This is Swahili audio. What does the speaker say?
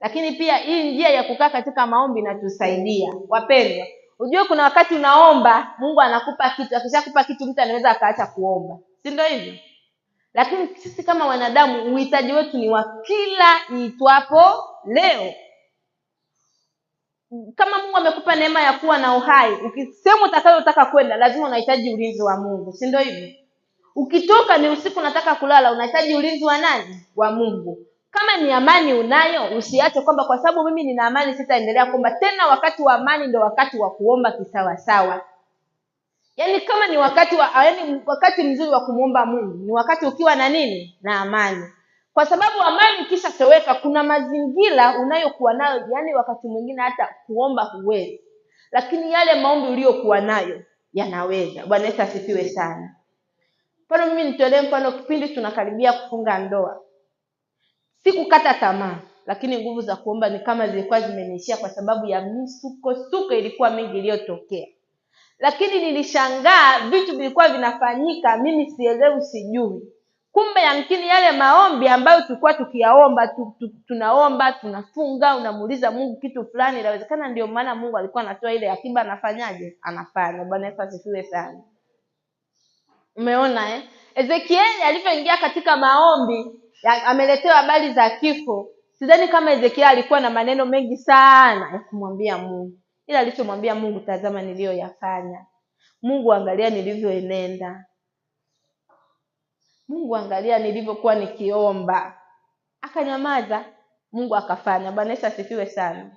Lakini pia hii njia ya kukaa katika maombi inatusaidia. Wapendwa, ujue kuna wakati unaomba Mungu anakupa kitu, akishakupa kitu mtu anaweza akaacha kuomba, si ndio hivyo? Lakini sisi kama wanadamu uhitaji wetu ni wa kila iitwapo leo. Kama Mungu amekupa neema ya kuwa na uhai, sehemu utakayotaka kwenda lazima unahitaji ulinzi wa Mungu, si ndio hivyo? Ukitoka ni usiku unataka kulala, unahitaji ulinzi wa nani? Wa Mungu. Kama ni amani unayo, usiache kwamba kwa sababu mimi nina amani sitaendelea kuomba tena. Wakati wa amani ndio wakati wa kuomba kisawasawa. Yaani kama ni wakati wa, yaani wakati mzuri wa kumuomba Mungu ni wakati ukiwa na nini? Na amani. Kwa sababu amani ikishatoweka, kuna mazingira unayokuwa nayo, yaani wakati mwingine hata kuomba huwezi, lakini yale maombi uliyokuwa nayo yanaweza. Bwana Yesu asifiwe sana. Mfano mimi nitolee mfano, kipindi tunakaribia kufunga ndoa, sikukata tamaa, lakini nguvu za kuomba ni kama zilikuwa zimeniishia kwa sababu ya misukosuko ilikuwa mingi iliyotokea. Lakini nilishangaa vitu vilikuwa vinafanyika, mimi sielewi, sijui. Kumbe yamkini yale maombi ambayo tulikuwa tukiyaomba, tunaomba, tunafunga, unamuuliza Mungu kitu fulani, inawezekana ndio maana Mungu alikuwa anatoa ile akiba, anafanyaje? Anafanya. Bwana Yesu asifiwe sana. Umeona Ezekieli alivyoingia katika maombi, ameletewa habari za kifo. Sidhani kama Ezekieli alikuwa na maneno mengi sana ya kumwambia Mungu, ila alichomwambia Mungu, tazama niliyoyafanya. Mungu, angalia nilivyoenenda. Mungu, angalia nilivyokuwa nikiomba. Akanyamaza, Mungu akafanya. Bwana Yesu asifiwe sana.